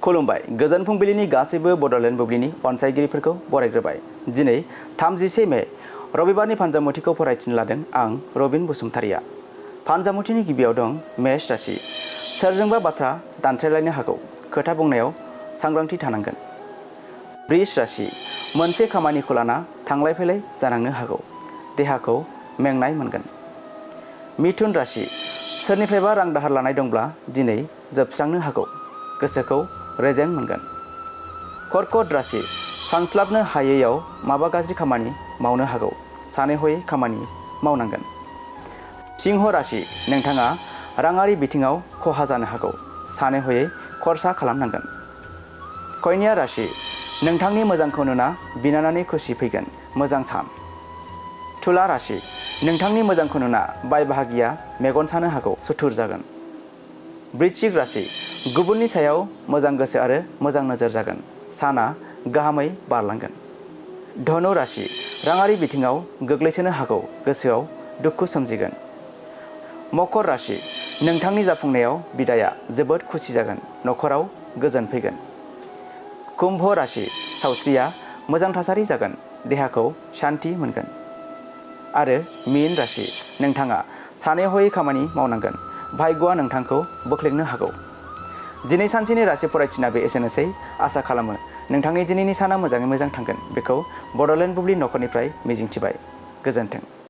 खुलुमबाय गोजोन फुंबिलिनि गासैबो बड'लेण्ड बुब्लिनि अनसायगिरिफोरखौ बरायग्रोबाय। दिनै 31 मे रबिबारनि फानजामुथिखौ फरायथिनो लादों आं रबिन बसुमतारिया। फानजामुथिनि गिबियाव दं मेष राशि। सोरजोंबा बाथ्रा दानथ्रायलायनो हागौ, खोथा बुंनायाव सांग्रांथि थानांगोन। वृष राशि। मोनसे खामानिखौ लाना थांलाय फैलाय जानांनो हागौ, देहाखौ मेंनाय मोनगोन। मिथुन राशि। सोरनिफ्रायबा रां दाहार लानाय दंब्ला दिनै जोबस्रांनो हागौ, गोसोखौ रेजें मोनगोन। कर्कट राशि। सानस्लाबनो हायैयाव माबा गाज्रि खामानि मावनो हागौ, सानै हयै खामानि मावनांगोन। सिंह राशि। नोंथाङा राङारि बिथिङाव खहा जानो हागौ, सानै हयै खरसा खालामनांगोन। कन्या राशि। नोंथांनि मोजांखौ नुना बिनानावनि खुसि फैगोन, मोजां सान। तुला राशि। नोंथांनि मोजांखौ नुना बाय बाहागिया मेगन सानो हागौ, सुथुर जागोन। वृश्चिक राशि। गुबुननि सायाव मोजां गोसो आरो मोजां नोजोर जागोन, साना गाहामै बारलांगोन। धनु राशि। राङारि बिथिङाव गोग्लैसोनो हागौ, गोसोआव दुखु सोमजिगोन। मकर राशि। नोंथांनि जाफुंनायाव बिदाया जोबोद खुसि जागोन, नखराव गोजोन फैगोन। कुम्भ राशि। सावस्रिया मोजां थासारि जागोन, देहाखौ शान्ति मोनगोन। आरो मीन राशि। नोंथाङा सानै हयै खामानि मावनांगोन, भाग्यआ नोंथांखौ बोख्लेंनो हागौ। दिनै सानसेनि राशि फरायथिना बे एसेनोसै। आसा खालामो नोंथांनि दिनैनि साना मोजाङै मोजां थांगोन, बेखौ बड'लेण्ड बुब्लि नखरनिफ्राय मिजिंथिबाय। गोजोन्थों।